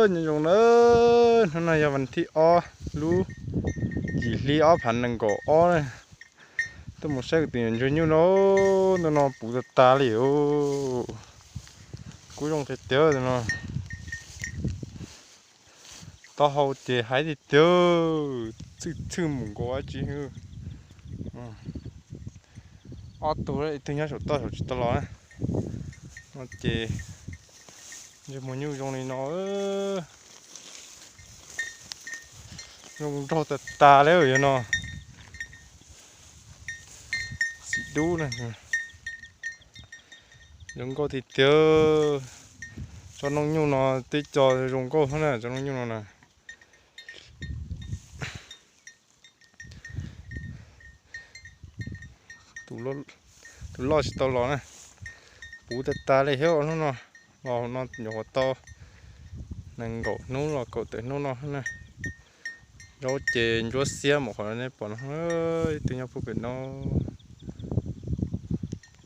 Nyob zoo na, hnub no yog vas thib ob lub yim hli ob phav nees nkaum ob na. Tuaj mus saib kuv tus nyuam ntsuag nyuj no, ntawm no puv tas tas li os. Kub zoo tiag tiag no. Taub hau ces haib tiag tiag, txhwj txhwj mus nkaus dab tsi. Ob tug, ib tug nyob saum toj saum tsis tau los na. No ces ntsej muag nyuj zoo li no, zoo nraug tas tas li yog no. Txiv dub na, zoo nkauj tiag tiag. Tsob noob nyuj no twb co zoo nkauj na, tsob noob nyuj no na. Tus loj tsis tau los na, puv tas tas li thiab hnub no. Los no nyuam qhuav tau nees nkaum hnub los kaum tawm hnub no na. Zaub ces ntsuab xiab mus qhov nej pom no, ib tug nyob puag pem no.